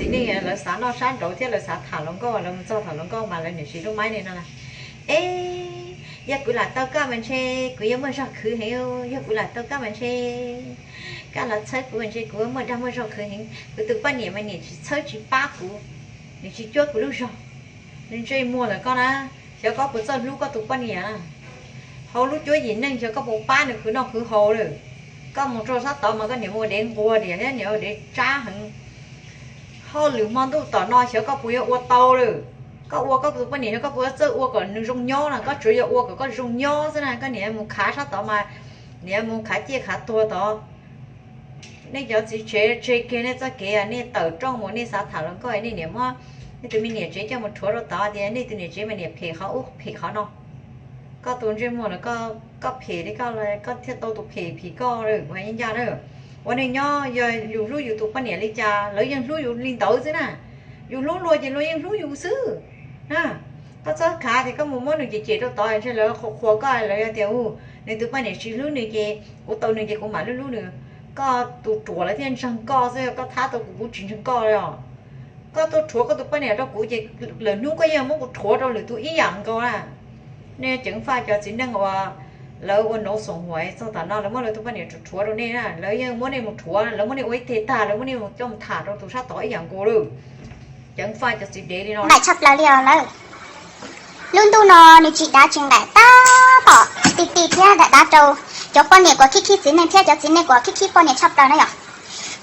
Txiv neej lawv xav noj sab nraud thiab lawv xav tham hluas nkauj, lawv mus txog tham hluas nkauj mas lawv niam tsis lub maib li no na. E, yog kuv lam tau koj mas ntshe kuv yuav muaj zog khwv heev, yog kuv lam tau koj mas ntshe koj los txhawb kuv mas ntshe kuv muaj dag muaj zog khwv heev. Kuv tus poj niam mas niam tsis txhawb tsis pab kuv, nws tsis cuab kuv lub zog. Nws ntsej muag lawm koj na, xyov koj puas txawj hlub koj tus poj niam. Hauv lub cuab yim neej xyov koj puas pab nws khwv noj khwv haus lawm. Koj mus rau sab tod mas koj niam mus ua dev nquag diam thiab niam ua dev tsab heev. Hauj lwm hmo ntuj tom no xyov koj puas yuav ua tau lawm. Koj ua koj tus poj niam xyov koj puas txawj ua kom nws zoo nyob na, koj tsuas yog ua kom koj zoo nyob xwb na. Koj niam mus khav sab tod mas niam mus khav ciaj khav tuag tod. Nej cov txiv tsev tseg kiag nej txoj kev, nej tawm rooj mus nej xav tham hluas nkauj, nej niam muab nej tus me niam tsev coj mus rhuav rau tod tias nej tus niam tsev mas niam phem qhov ub phem qhov no. Koj tus ntsej muag los koj phem li koj, koj thiaj tau tus phem phim koj lawm ua ncaj na. Ua neej nyob yog yus hlub yus tus poj niam li cas lawv yeej hlub yus li ntawd xwb na. Yus hlub luag ces luag yeej hlub yus xwb. Koj txhob khav tias koj mus muab nws cem cem rau tod ntshe lawv qhuas qhuas koj, lawv tias u, nws tus poj niam tsis hlub nws ces kuv tau nws ces kuv mam hlub hlub nws. Koj tus ruam lawv thiaj ntseeg koj xwb, koj thab tau kuv kuv tsis ntseeg koj li os. Koj tuaj rhuav koj tus poj niam rau kuv ces lwm hnub koj yeej muab kuv rhuav rau lwm tus ib yam nkaus na. Nej ceev faj cov txiv neej uas lawv ua nov xoom huam txog tam no lawv muab lawv tus poj niam rhuav rau nej na, lawv yeej muab nej mus rhuav, lawv muab nej ua ib teg tag, lawv muab nej coj mus tham rau tus sab tod ib yam nkaus lawm. Ceev faj cov txiv dev li no. Nqaim tshaj plaws li os lawm. Lub ntuj no nws tsis dav tsis nqaim tab tom ti ti thiab dav dav rau cov poj niam uas khib khib txiv neej thiab cov txiv neej uas khib khib poj niam tshaj plaws na yom.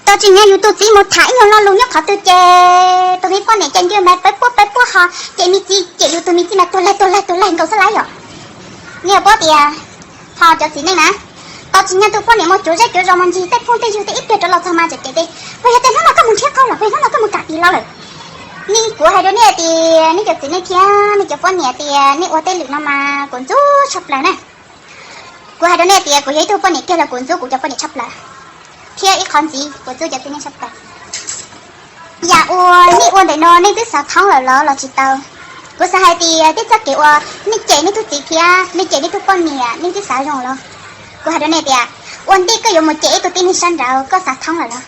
Tau tsis nyob yus tus txiv mus tham ib nyuag lo lus nyob qhov twg ces tus me poj niam ces ncw mas pawv puaj pawv puaj ho ces me txiv ces yus tus me txiv mas tuag laig tuag laig tuag laig nkaus xwb lawm yom. Nej paub tias ho cov txiv neej na, tau tsis nyob tus poj niam mus cuav zej cuav zos mus ncig tej phooj tej ywg tej ib pliag rov los txog mas tseem cem tias puas yog tej hnub no koj mus nrhiav qau los puas yog hnub no koj mus kam tim los lawm. Nej, kuv hais rau nej tias nej cov txiv neej thiab nej cov poj niam tias nej ua tej lwm no mas kuv ntxub tshaj plaws na. Kuv hais rau nej tias kuv yog ib tug poj niam kiag los kuv ntxub kuv cov poj niam tshaj plaws, thiab ib qhov ntxiv kuv ntxub cov txiv neej tshaj plaws. Yam uas nej ua ntawm no nej twb xav thoob lawm los los tsis tau? Kuv xav hais tias tej txoj kev uas nej cem nej tug txiv thiab nej cem nej tug poj niam nej twb xav zoo los? Kuv hais rau nej tias ua ntej koj yuav mus cem ib tug tib neeg sab nraud koj xav thoob lawm los?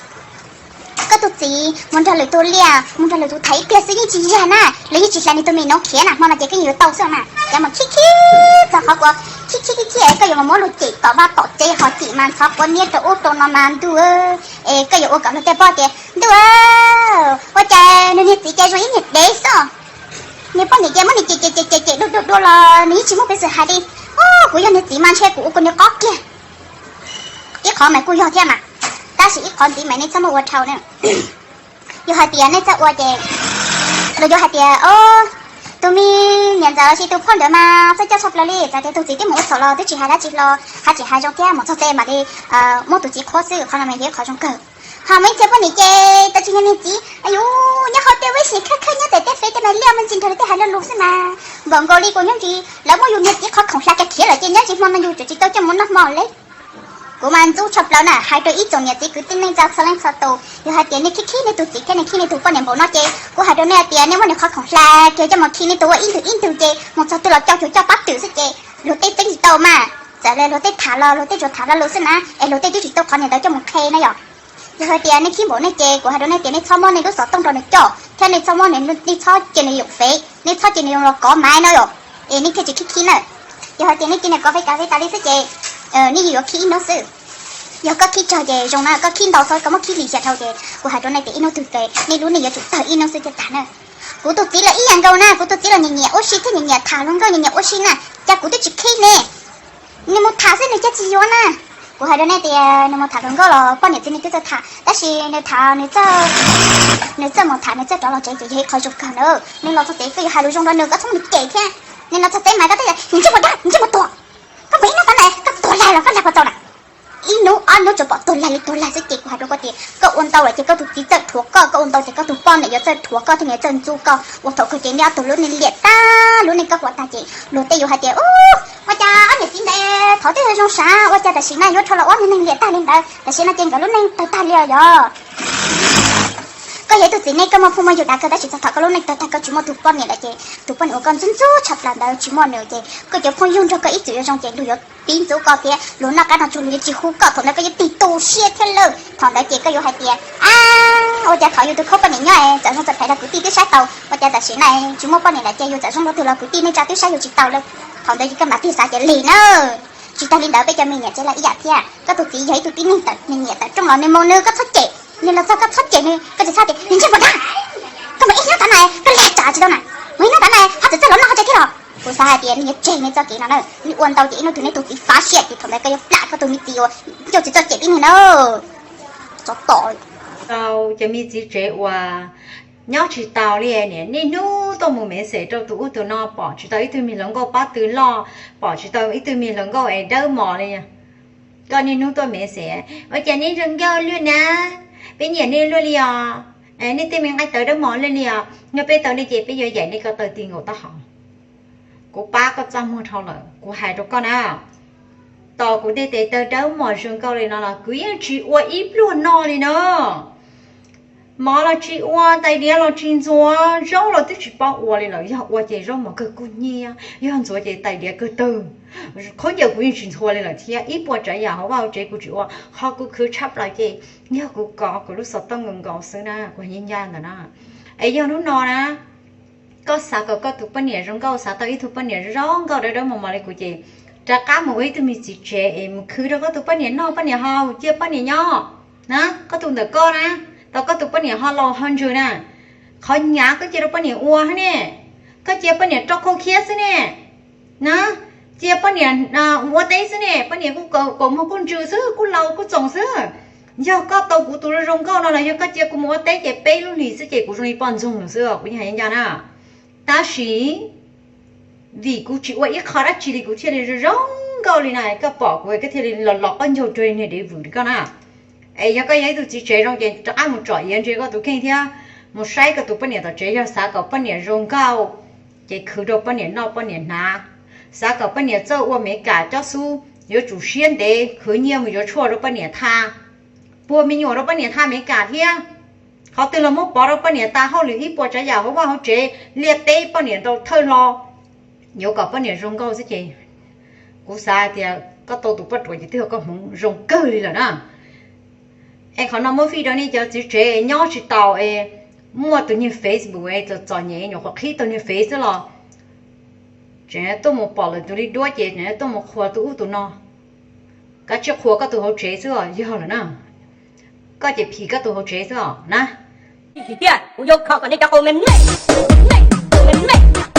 Koj tus txiv mus nrog lwm tus liaj mus nrog lwm tus tham ib pliag xwb yeej tsis yag na, lawv yeej tsis hlais nws tus me noob khiav na, hmo no ces koj yeej yuav tau xwb mas. Ces mus khib khib txog qhov kuv khib khib khib khib es koj yuav mus muab luag cem tom vaj tom tsev ho cem mas ntxhov quav niab rau ub rau no mas ntuj, es koj yuav ua kom luag tej paub tias ntuj, ua cas nws niag txiv ces zoo ib niag dev xwb. Nws poj niam ces muab nws cem cem cem cem cem dua dua dua los nws yeej tsis muaj peev xwm hais li. Kuv yog niag txiv mas ntshe kuv ua kuv niag qob kiag. Ib qhov mas kuj yog thiab mas, tab sis ib qhov ntxiv mas nej txhob muab ua dhau na. Yog hais tias nej txawj ua ces los yuav hais tias o, tus me niam ntxawm los sis tus phauj ntawd mas txawj coj tshaj plaws li, txawm tias tus txiv twb mus ua txhaum los twb tsis hais dab tsi hlo, haj tseem hais zoo thiab, mus txog tsev mam li muab tus txiv qhuab xwb, qhov no mas yog ib qhov zoo kawg. Ho muaj ib txhia poj niam ces tau tsis yog niag txiv, yus nyob hauv tej web seem khawb khawb nyob tej tej fev tej mas liaj me ntsis nrog lawv tej hais lo lus xwb mas, npaum nkaus li kuv nyob ntsis lawv muab yus niag txiv qhov khoom hla kiag khiav lawm ces nyob ntsis hmo no yus tseem tsis tau coj mus noj hmo li. Kuv mas ntxub tshaj plaws na, hais rau ib tsoom niam txiv kwv tij neej tsa txhua leej txhua tus, yog hais tias nej khib khib nej tus txiv thiab nej khib nej tus poj niam npaum no ces kuv hais rau nej hais tias nej muab nws qhov khoom hla kiag coj mus khi nej tus ua ib ntug ib ntug ces mus txog twg los coj cuag coj pab twm xwb ces luag tej txeeb tsis tau mas. Txawm li luag tej tham los luag tej tsuas tham lo lus xwb na, es luag tej twb tsis tau qhov niam ntawd coj mus qhia na yom. Yog hais tias nej khib npaum nej ces kuv hais rau nej tias nej txhob muab nej lub xov tooj rau nws coj thiab nej txhob muab, nej txhob cia nws yoom fev, nej txhob cia nws yoom los kov maiv no yom, es nej thiaj tsis khib khib na. Yog hais tias nej cia nws kov fev kav fev tas li xwb ces nej yeej yuav khib ib hnub xwb. Yog koj khib tsawg ces zoo na, koj khib ntau xwb koj muab khib lim xya dhau ces kuv hais rau nej tias ib hnub twg ces nej lub neej yuav tsum tawg ib hnub xwb thiaj tag na. Kuv tus txiv los ib yam nkaus na, kuv tus txiv los nyiam nyiam ua si thiab nyiam nyiam tham hluas nkauj nyiam nyiam ua si na, cas kuv twb tsis khib ne. Nws mus tham xwb nws cas tsis yuav na. Kuv hais rau nej tias nws mus tham hluas nkauj los poj niam txiv nws twb txawj tham tab sis nws tham nws txawj, nws txawj mus tham nws txawj rov los tsev ces yog ib qho zoo kawg na. Nws los txog tsev koj yuav hais lus zoo rau nws koj txhob mus cem thiab. Nws los txog tsev mas koj twb tias nws ntsej muag dab ntsej muag tuag, koj mus ib hnub tod na koj tuag lag los koj lag puas tau na. Ib hnub ob hnub tsuas pom tuag lag li tuag lag xwb ces kuv hais rau koj tias koj ua ntau lawm ces koj tus txiv txawj rhuav koj, koj ua ntau ces koj tus poj niam yuav txawj rhuav koj thiab nws yuav txawj ntxub koj. Ua thaum kawg ces nej ob tug lub neej liam tag, lub neej koj quav tag ces luag tej yuav hais tias ua cas ob niam txiv ntawd thaum twg zoo sav ua cas tam sim no yuav rho los ua neeg liam tag li ntawd, tam sim no ces nkawd lub neej tawg tag li os yog. Koj yog ib tug txiv neej koj muaj phooj muaj ywg dav kawg tab sis txog thaum koj lub neej tawg tag koj tsis muaj tus poj niam lawm ces tus poj niam uas koj ntxub ntxub tshaj plaws ntawd tsis muaj nws ces koj cov phooj ywg nrog koj ib txwm yuav zoo ces luag yuav pib ntxub koj thiab luag noj qab noj tsuag luag yuav tsis hu koj thaum ntawd koj yuav tig tu siab thiab lawm thaum ntawd ces koj yuav hais tias a ua cas thaum yus tus khaub poj niam nyob txawm zoo txawm phem los kwv tij twb saib tau ua cas tam sim no tsis muaj poj niam lawm ces yus txawm zoo rau twg los kwv tij neej tsa twb saib yus tsis tau lawm. Thaum ntawd ces koj mam tig xav ces lig na. Tsis tag li ntawd peb cov me niam tsev los ib yam thiab koj tus txiv yog ib tug tib neeg tawm nws nyiam tawm rooj los nws mus nws koj txhob cem nws los txog koj txhob cem nws koj tsis txhob tias nws ntsej muag dag koj mus ib hnub tav na koj lig tsam tsis tau na mus ib hnub tav na ho txawm txawj los noj ho tsev thiab los kuv xav hais tias nws yuav tseg nws txoj kev no na. Nws ua ntau ces ib hnub twg neb tus txiv fav siab ces thaum ntawd koj yuav plam koj tus me txiv uas coj tsis txawj cem tib neeg na. Txov tom tau cov me txiv tsev uas nyob tsis tau li niam niaj hnub tuaj mus message rau tus ub tus no pom tsis tau ib tug me hluas nkauj pob tw loj, pom tsis tau ib tug me hluas nkauj es dawb mos li. Koj niaj hnub tuaj message ua cas nej zoo nkauj luaj na, peb nyiam nej luaj li os, nej tej me nqaij tawv dawb mos luaj li os, yog peb tau nej ces peb yuav yaim nej ko taw ti nkaus taub hau. Kuv pab koj txaj muag dhau lawm kuv hais rau koj na. Tos kuv tej tes taw dawb mos zoo nkauj li no los kuv yeej tsis ua ib pluag no li na. Mov los tsis ua, tais diav los tsis ntxuav, zaub los twb tsis paub ua li lawm, yog ua ces zaub mov kawg kub hnyiab, yog ntxuav ces tais diav kawg tawg. Khaub ncaws kuv yeej tsis ntxhua li lawm thiab ib puas tsav yam hauv vaj hauv tsev kuv tsis ua. Qhov kuv khwv tshaj plaws ces yog kuv kov kuv lub xov tooj nkaus nkaus xwb na, kuv hais ncaj ncaj ntawm na. Es yog hnub no na koj xav kom koj tus poj niam zoo nkauj, xav tau ib tug poj niam zoo nkauj dawb dawb mos mos li kuv ces rov qab mus ua ib tug me txiv tsev es mus khwv rau koj tus poj niam noj poj niam haus, cia poj niam nyob na. Koj tus ntawm koj na, tau koj tus poj niam ho laus ho ntsws na, qhov hnyav koj cia rau poj niam ua thiab ne. Koj cia poj niam rau khau khiab xwb ne, na, cia poj niam ua teb xwb ne, poj niam kuj kaus muag kuj ntsws xwb, kuj laus kuj txoos xwb. Yog koj tau kuv tus zoo nkauj no los yog koj cia kuv mus ua teb ces peb lub hlis xwb ces kuv zoo li poj ntxoog lawm xwb, kuv yeej hais ncaj na. Tab sis vim kuv tsis ua ib qho dab tsi li kuv thiaj li zoo nkauj li na, koj pom kuv koj thiaj li los los qoj ncaug rau niag dev vwm li koj na. Es yog koj yog ib tug txiv tsev zoo ces rov qab mus tsom iav ntsia koj tus kheej thiab mus saib koj tus poj niam tom tsev, yog xav kom poj niam zoo nkauj ces khwv rau poj niam noj poj niam hnav. Xav kom poj niam txawj ua Meskas cob xub, yuav tsum siab ntev khwv nyiaj mus yuav tshuaj rau poj niam tha, puag me nyuam rau poj niam tha Meskas thiab. Qhov twg los muab pov rau poj niam tas hauj lwm ib puas tsav yam hauv vaj hauv tsev, liaj teb poj niam ntaus thawj hlo, yuav kom poj niam zoo nkauj xwb ces kuv xav hais tias koj tau tus poj ruam ces twb yog koj hmoov zoo kawg li lawm na. Es qhov no muab fij rau nej cov txiv tsev nyob tsis tau es muaj tus niag Facebook es txom txom nyem nyuam qhuav qhib tau niag Face xwb los tseem tuaj mus pom lawm tus li duab ces tseem tuaj mus qhuas tus ub tus no. Koj tsis qhuas koj tus hauv tsev xwb os, yog lawm na. Koj ces phim koj tus hauv tsev xwb os na. Tiam sis tiag kuv yuav kho kom nej cov qau me me, me me, me me.